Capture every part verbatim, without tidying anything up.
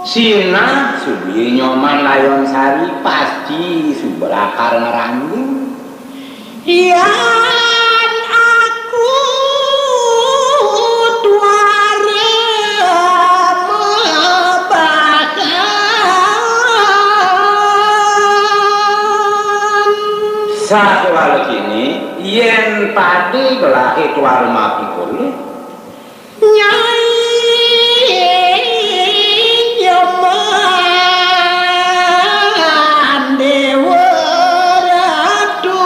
Sinah subi Nyoman Layon Sari pasti suba lakar ngranjing. Yan aku tuara mabahan. Sakéwala kéné, yén padé gelahé tuara mapikul, Nyai Nyoman Déwa Ratu.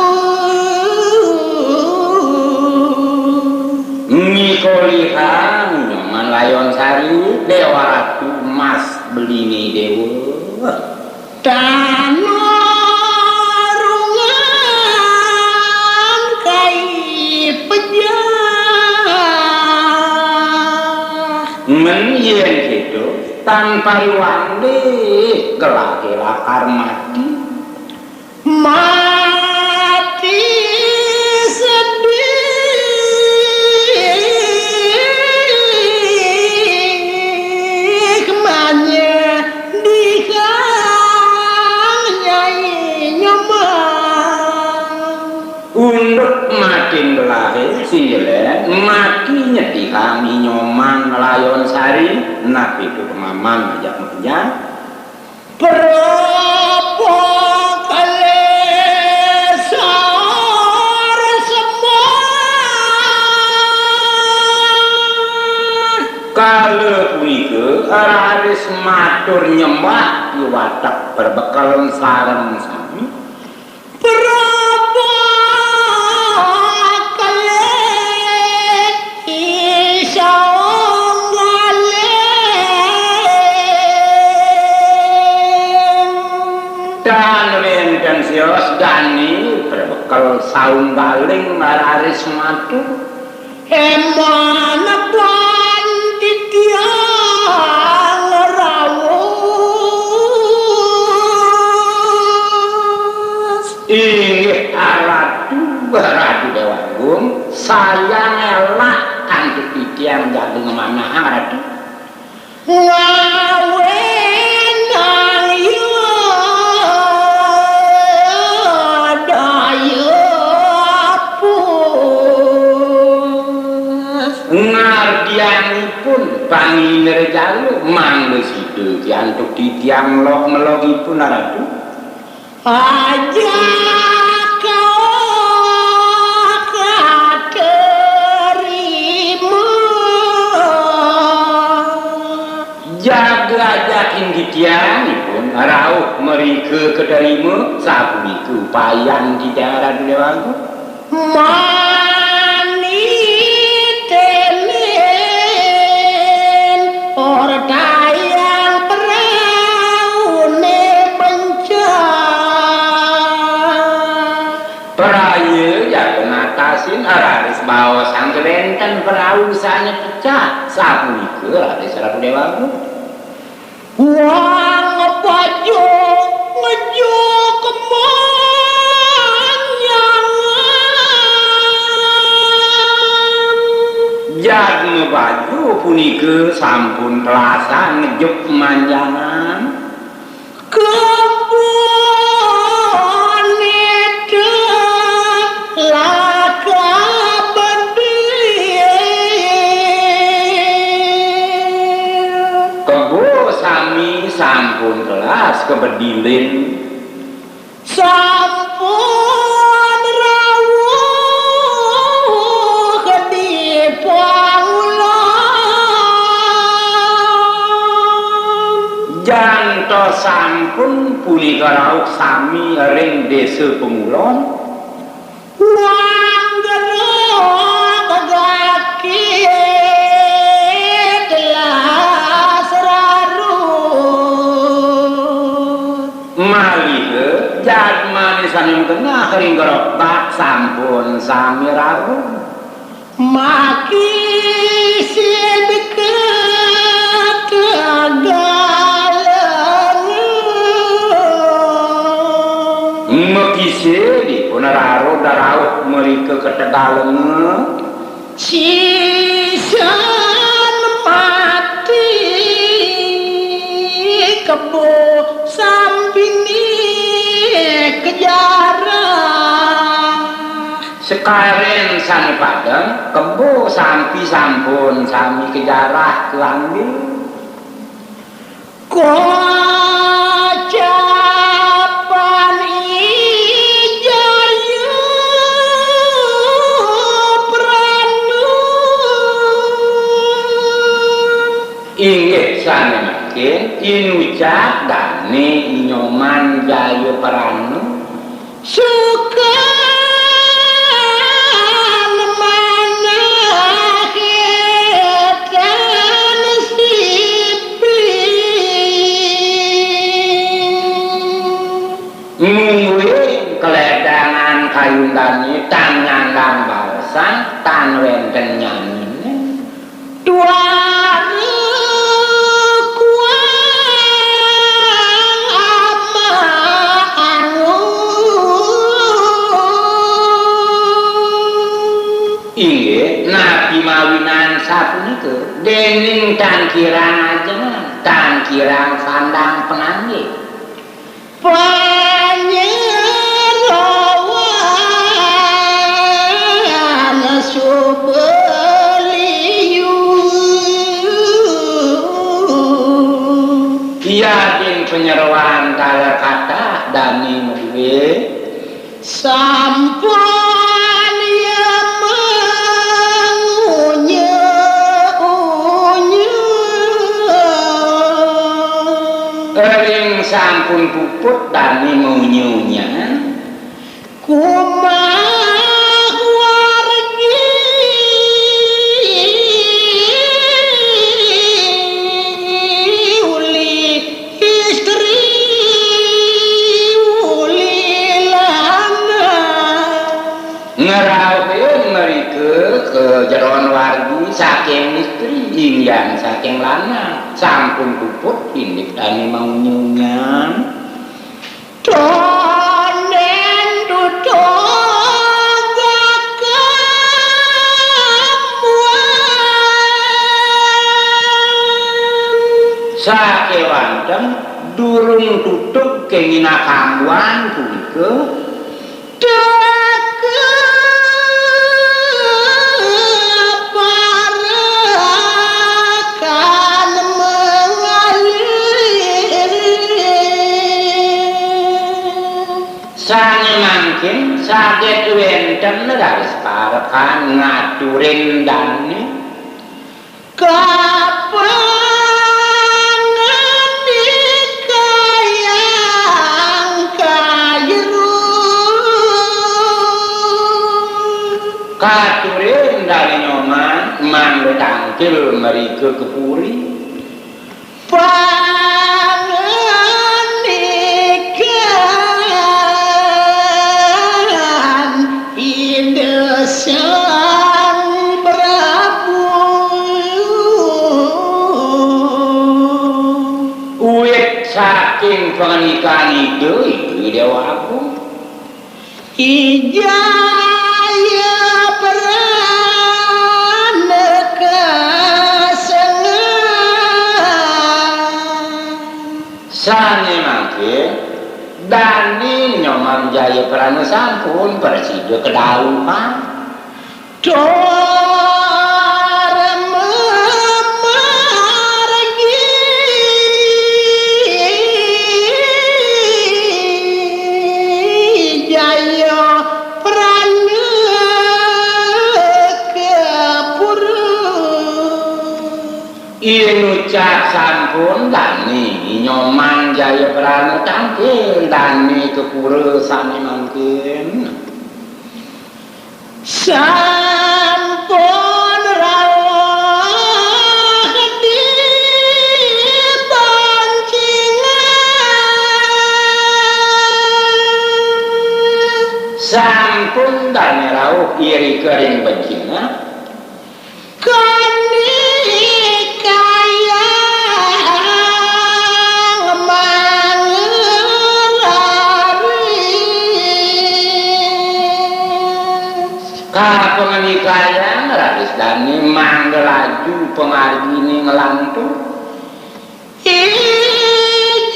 Ngikolihang Nyoman Layon Sari, Déwa Ratu Mas Beliné Déwa. Tan ngarungan kai pejah. Men yén kéto, tan pariwandé gelahé lakar mati. Mati sedih manyedihang Nyai Nyoman. Unduk matin gelahé, sing jelék mati nyedihang I Nyoman Layon Sari, napi tu pemaman ajak mapanjang. Prapakale saur sembah. Kala punika raris matur nyembah i watek perbekel sareng sami. Prapakale Tan wénten sios dané perbekel saunggaling raris matur. Éman ban titiang rauh. Inggih Ratu, Ratu Déwa Agung, sayang élah antuk titiang jaga ngemanahang Ratu. Ngawénang ya daya pus. Ngardianipun pangilin rejala mangda sida antuk titiang lok melogipun Ratu. Ajak katerima. Jaga ajakin titiang ipun rauh mrika katerima, sapunika upayan titiang Ratu Déwa Agung. Mani tenin ortayang prauné pecah. Praya jaga ngatasin raris baosang wénten prau sané pecah, sapunika raris Ratu Déwa Agung. Wang pajuk ngejuk manjangan. Jadma baju punika sampun telasan ngejuk manjangan. Kebon itu laka bedil. Kebo sami sampun telas kebedilin. Sampun rauh di Pangulon. Jantos sampun punika rauh sami ring Désa Pangulon. Wanggeruk gaki telas rarut. Malih jadmane sane magenah ring gerobak sampun sami rarut. Makisih deket galeng. Makisih dipun rarut rauh mrika ka tegaleng. Sisan mati. Kebo sampi ni kejarah. Sekaren sane padeng, kebo sampi sampun sami kejarah kelambi. Kocapan Ijaya Prana. Inggih sane mangkin, inucap dane Nyoman Jayaprana. Sukan manah etan sipi. Mungguing keledangan kayun dane tan nyandang balesan, tan wenten nyanine. Tuara kuang ama anu. Inggih, napi mawinan sapunika, dening tan kirang ajeng, tan kirang sandang pananggih. Panyeroan suba liu. Yadin panyeroan taler kathah dane maduwe. Sampun ya mangunya-unya. Ring sampun puput dane maunyu-unyan. Kumah wargi uli istri uli lanang. Ngrauhin mrika ka jeroan wargi saking istri, inggihan saking lanang, sampun puput indik dane maunyu-unyan. Tonden tutugaken buan. Sakewanten durung tutug kengina kambuan punika. Teka parekan mengalir. Sane mangkin saget wenten raris parekan ngaturin dane. Kapangandikayang kajero. Katurin dane Nyoman mangda tangkil mrika ka puri. Pangandikan Ida Sang Prabu. Wit saking pangandikan Ida, Ida Dewa Agung. Ijaya Prana kasengan. Sane mangkin, dane Nyoman Jayaprana sampun prasida kadawuhan. Tor mamargi Jaya Prana ka pura. Inucap sampun dane Nyoman Jayaprana tangkil dane ka pura sane mangkin. Sampun rauh di bancingan. Sampun dane rauh irika ring bancingan. Kandikayang mangga raris. Kapangandikayang raris dane mangga laju pamargine nglantur. Ih,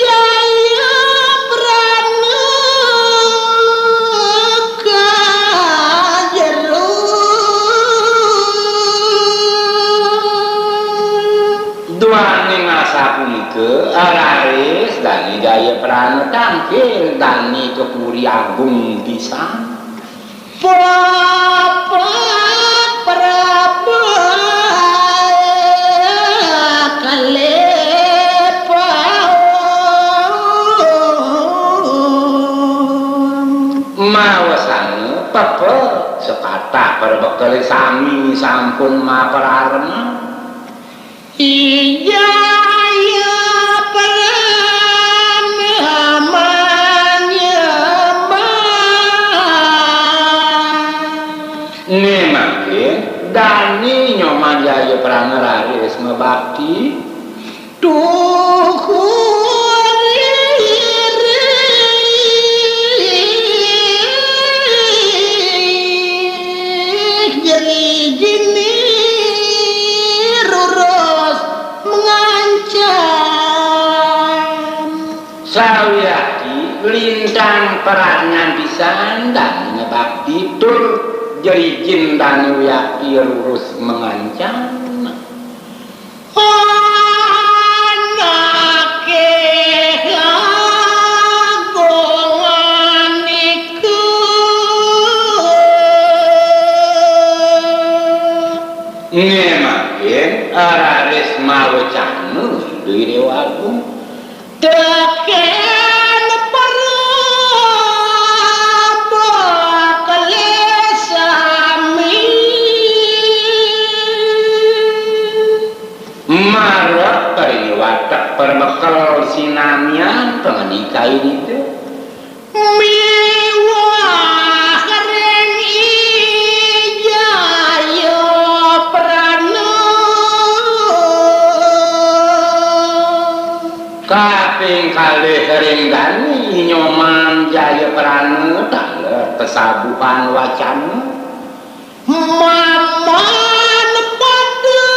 Raris dane Jayaprana tangkil dane ka puri agung pisan. Bapak Prabu kalih paung. Mawasana pepe sakatah para bekele sami sampun mapararema. Ijaya pranamanya mah. Né mangkin, dane Nyoman Jayaprana raris mabakti. Tuhu ririh jeri jini rurus mengancam. Sawiakti lintang perangan pisan dane ngabakti tur jeri jin dane wiakti rurus mengancam. Anake agongan iku. Nggih mangkin, raris mawecana Ida Dewa Agung. Teken para bekele sami. Marep ring watek perbekel sinamian pangandikain Ida. Miwah ring I Jayaprana. Kaping kalih ring dane Nyoman Jayaprana taler tesabuhan wacana. Maman pada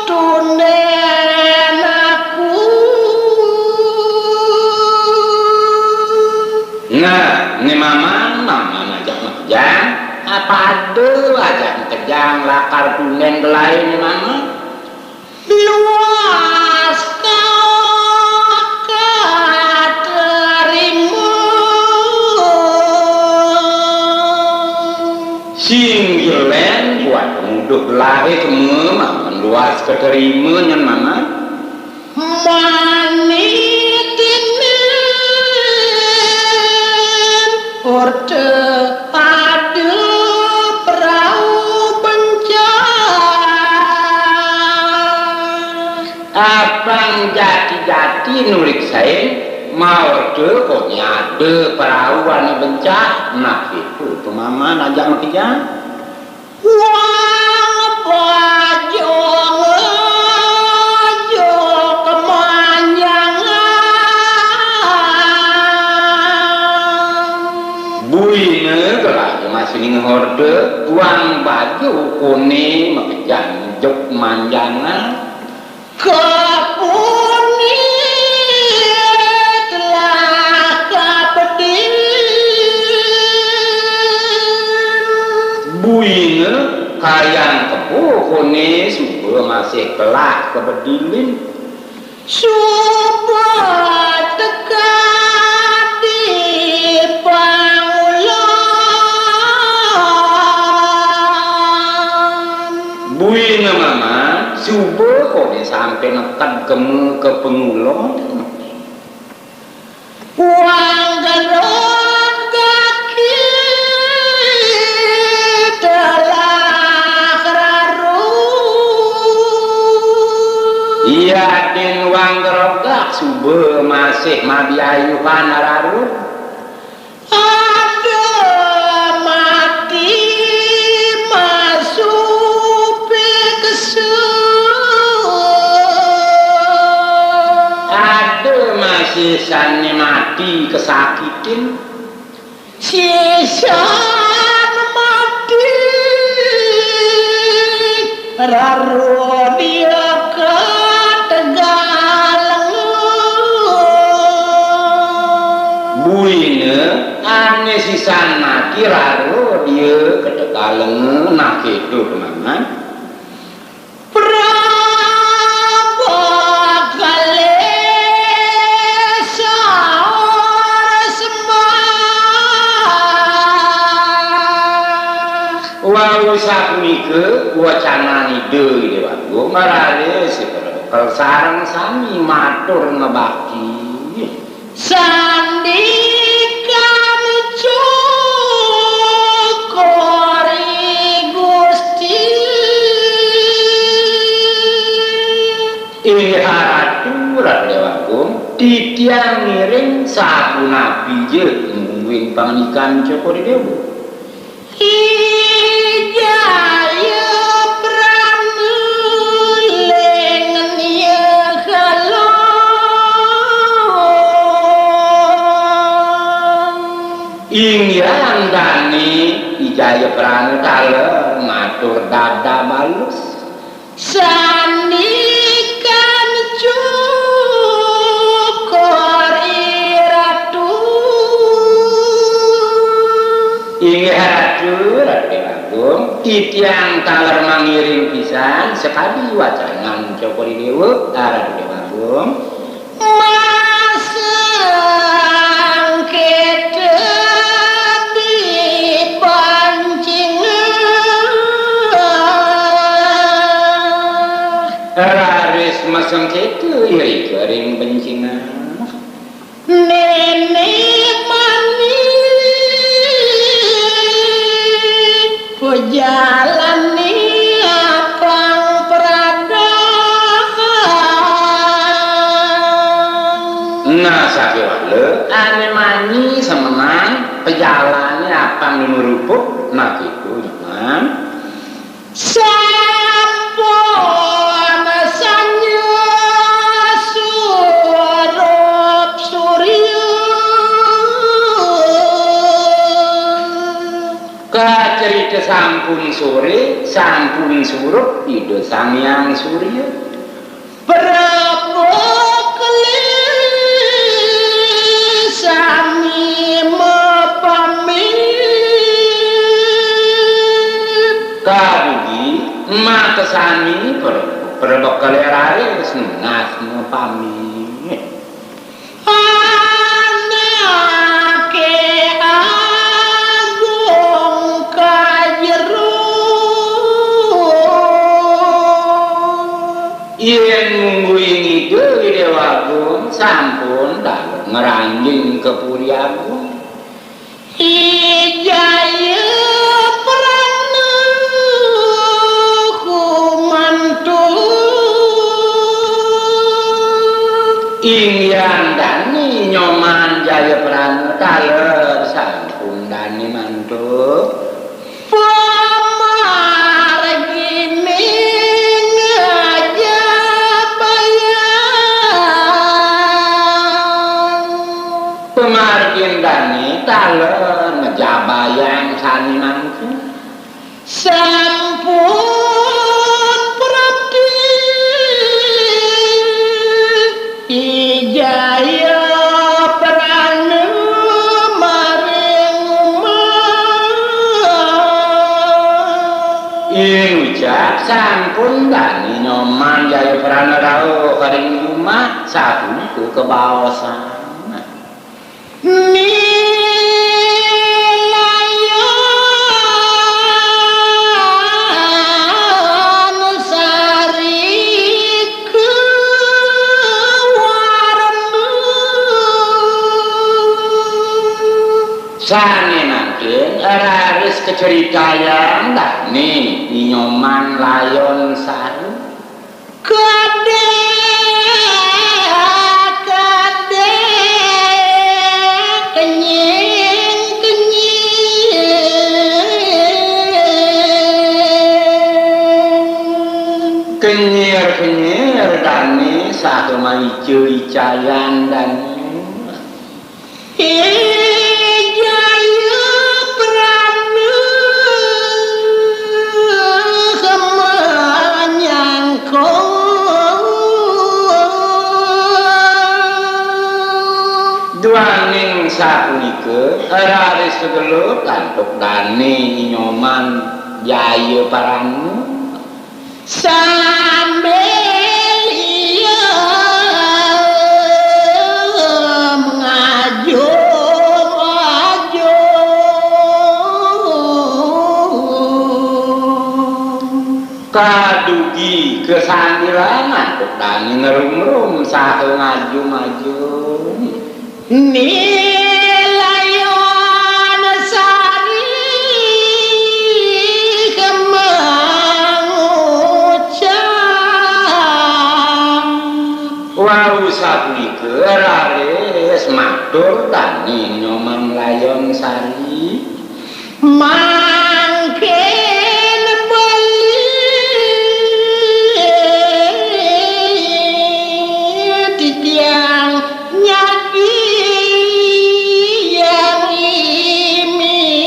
tunden aku. Nah, né maman, maman ajak makejang. Apa ada ajak makejang lakar tunden gelahé né maman? Luas katerima. Sing jelen buat nguduh gelahé kema maman luas katerima nyen maman. Manitinen orta ada prau bencah. Apang jati-jati nurik saé, maorta koné ada prau ané bencah, nah itu tuh maman ajak makejang. Wang baja ngaja kemanjangan. Buina gelah masih ning orta, wang baja koné makejang juk manjangan. Kapuné telah kabedil. Buina kayang kebo koné suba masih telah kabedilin. Suba teka di pangulon. Buina maman, suba koné sampai neked kema ka pangulon. Wanggerot gaki telah raru. Yadin wanggerot gak suba masih mabiayuhan raru. Ada mati masupi kesu. Ada masih sané mati kesakitin. Sisan mati raru dia ka Tegalenga. Buina ané sisan mati raru dia ka Tegalenga, nah kéto, Maman. Prabu Sapunika wacanan Ida Déwagung, raris para bekel sareng sami matur ngebakti. Sandikan cokor I Gusti. Inggih Ratu, Ratu Déwagung, titiang ngiring sapunapi ja mungguing pangandikan Cokor I Déwa. I Jayaprana lengen ya kala. Inggih dané I Jayaprana taler matur dadah balus. Sandikan cokor I Ratu. Inggih Ratu, Ratu Déwagung, titiang taler mangiring pisan sakadi wacanan Cokor I Déwa, Ratu Déwagung. Masengketa di pancing. Raris masengketa irika ring pencingah. Néné mani pejalané apang pradang. Nah, sakéwala ané mani semenang pejalané apang lumurupuk, nah gitu, Nyoman. Sampun sanya surup surya. Kacerita sampun soré, sampun surup Ida Sang Hyang Surya. Prabakala sami mapamit. Kadugi mata sami pra-, prabakala raris nunas mapamit. Anaké agung ka jero. Yén mungguing Ida Déwagung sampun dalu ngranjing ka Puri Agung. I Jayaprana kumantu. Inggih dané Nyoman Jayaprana taler sampun dané mantuk. Pamargining ngajabayang. Pamargin dané taler ngajabayang sané mangkin. Sampun prapti I Jayaprana maring umah. Inucap sampun dané Nyoman Jayaprana rauh ka ring umah, sapunika kabaosan. Nilayan sari kewarna. Sané mangkin raris kacaritayang dané I Nyoman Layon Sari. Kadék, kadék, kenying, kenying. Kenyir-kenyir dané saha maica-icayan dané. I Jayaprana manyangkut. Duaning sapunika, raris gelut antuk dané I Nyoman Jayaprana. Sambil ia mengajum-ajum. Kesandilan antuk dani ngerumrum saha ngajum-ajum. Nilayon sari kemangucap. Wau sapunika raris matur dani Nyoman Layon Sari. Mangkin beli titiang nyagi yang imirah.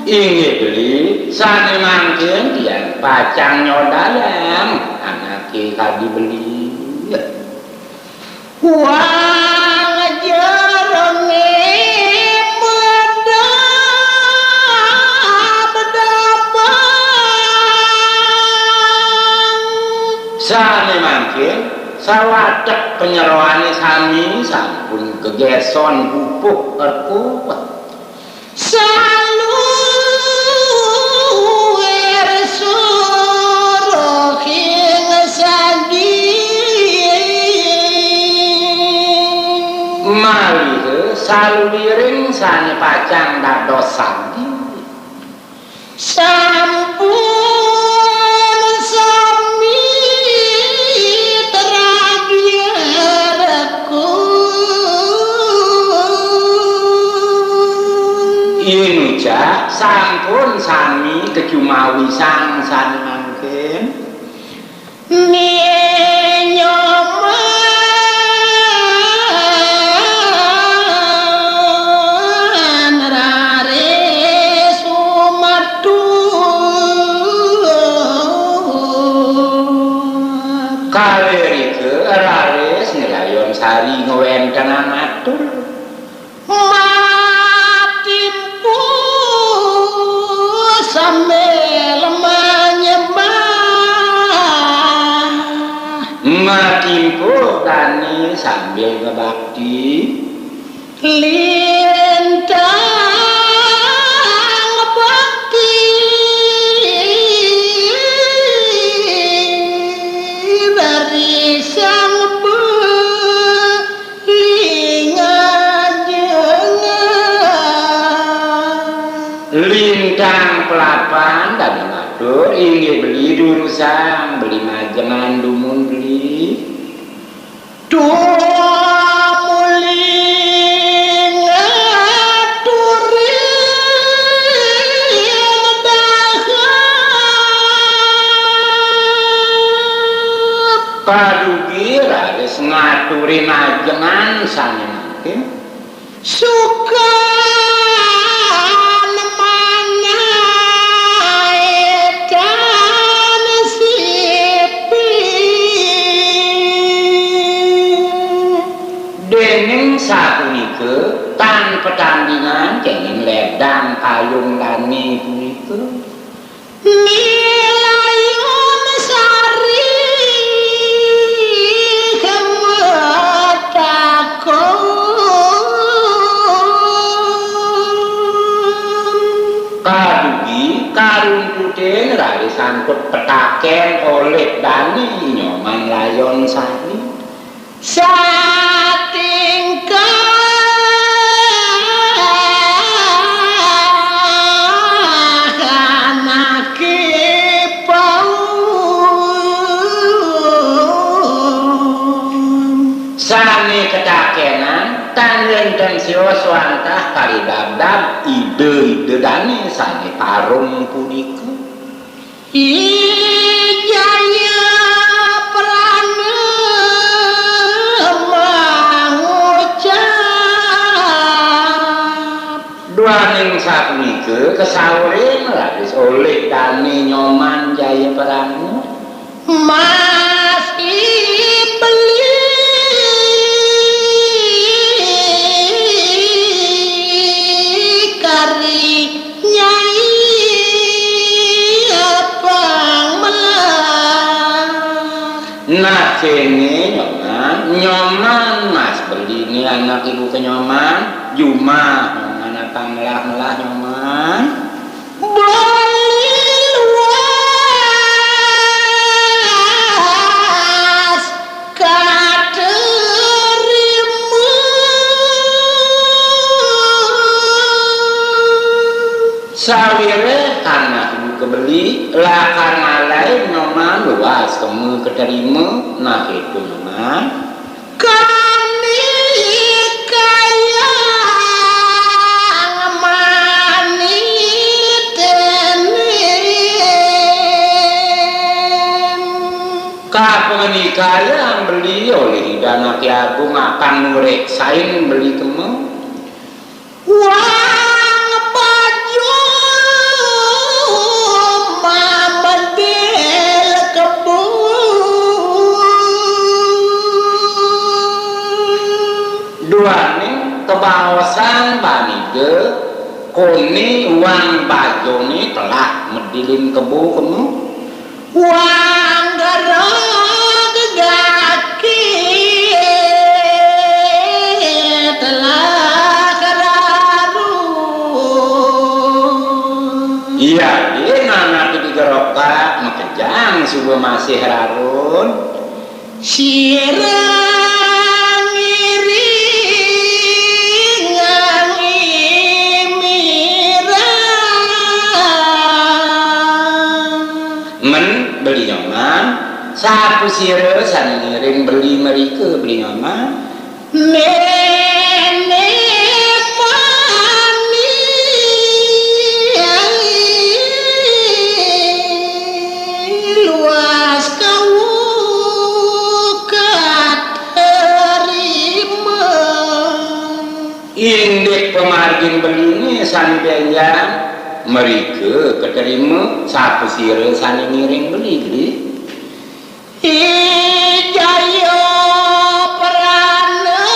Inggih beli, sane mangkin tiang pacang nyodayang anake kadi beli. Wang jerone medap-medapang. Sane mangkin, sawatek panyeroane sami sampun gegeson pupuk erkup. Saluir suruhing sadi. Malih saluiring sane pacang dados sadi. Sampun sami teragi reku. Inucap sampun sami kecumawisang sane mangkin. Ninyoman raris sumatur. Kalih rika raris Ni Layon Sari ngwentenang atur. Matimpu sambil menyembah. Matimpu dane sambil ngebakti. Lintang bakti dari sang Lingajengan. Lintang pelapan dane matur, inggih beli durusang, beli majengan dumun beli. Tumuli ngaturin dahar. Padugi raris ngaturin ajengan sane mangkin. Sukan manah edan sipi. Dening sapunika tan petandingan kenging ledang kayung dane punika. Nilayun sari kematakon. Kadugi karuntutin raris antuk petaken olih dane Nyoman Layon Sari. Satingkah anake paun. Sane ketakenan tan wenten sios wantah kari dabdab ida-ida dane sane parung punika. Ijaya prana mangucap. Duaning sapunika kasaurin raris olih dane Nyoman Jaya Prana. Mas beli kari Nyai apang melah. Nah, kene Nyoman, Nyoman, Mas Beli ni anak ibu ke Nyoman, jumah Nyoman apang melah-melah Nyoman. Beli luar Sawiré anak ibu kebeli, lakar ngalai Nyoman luas kema keterima, nah itu Nyoman. Kanikayang mani tenen. Kapanganikayang beli olih Ida Anak Agung apang nureksain beli kema. Wang baju mamedil kebun. Duaning kebaosan baniga, koni wang bajuné telah medilin kebo kema. Wang gerog gaki telah kerabu. Iya, di nanak di gerog makejang suba masih rarun. Sira ngiringang imirah. Men beli Nyoman, sapasira sané ngiring beli mrika beli Nyoman? Néné mani luas kawukat terima. Indik pamargin beliné sané bénjang, mrika katerima sapasira sané ngiring beli, beli. I Jaya Prana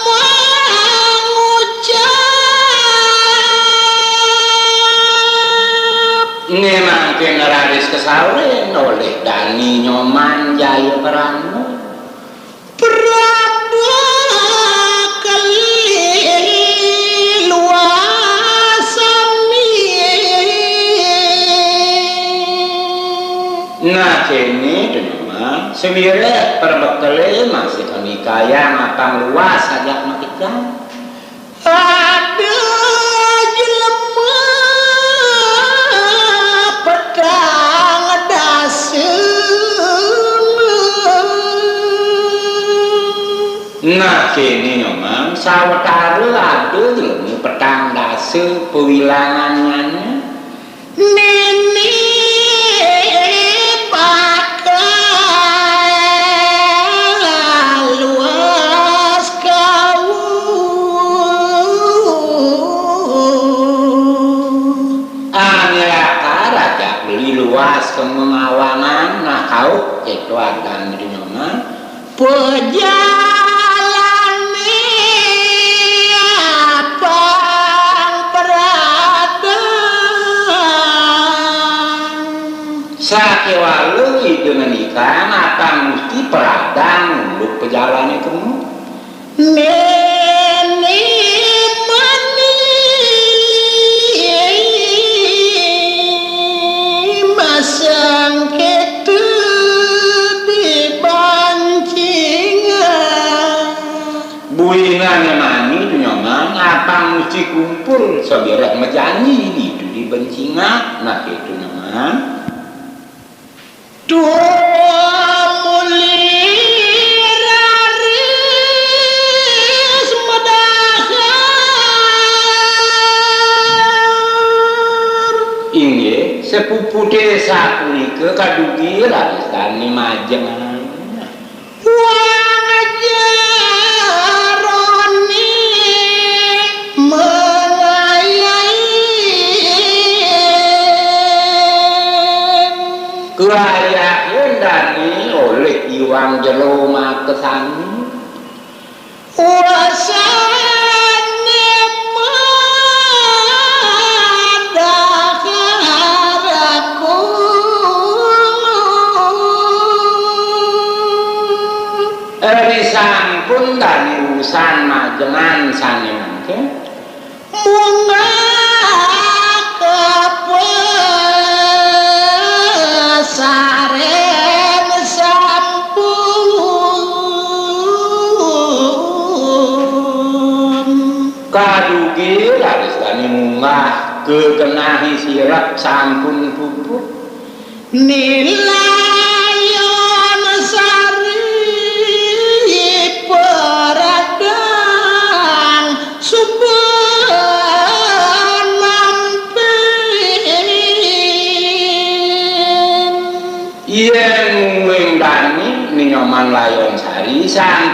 mangucap. Né mangkin raris kasaurén olih dani Nyoman Jaya Prana. Prabakeli luas sami. Nah, kéné to Nyoman, sawiré prabekelé masih kanikayang apang luas ajak makejang. Ada jelema petang dasa. Nah, kéné Nyoman, sawatara ada jelema petang dasa pawilangannyané. Néné bakal luas kawuh. Ané lakar ajak beli luas ka mangawangan, nah kauh kéto adan di Nyoman. Pejalané apang pradang. Sakéwala Ida ngendikan apang musti pradang ngunduk pejalané kemu. Néné mani masangkéta di bancingan. Buinané mani to Nyoman, apang musti kumpul sabireh majanji ditu di bancingan, nah kéto Nyoman. Tumuli raris madahar. Inggih, sapuputé sapunika kadugi raris dani majengan. Wang jeroné mangayahin. Kayahin dani olih iwang jero makasami. Wasané madahar aku. Ri sampun dani urusan majengan sané mangkin. Munggah ka pasarén sampun. Kadugi raris dani munggah Genahi sirep sampun puput. Nilayon sari peradang suban mampin. Yen wing dani ni Nyoman Layon Sari sampun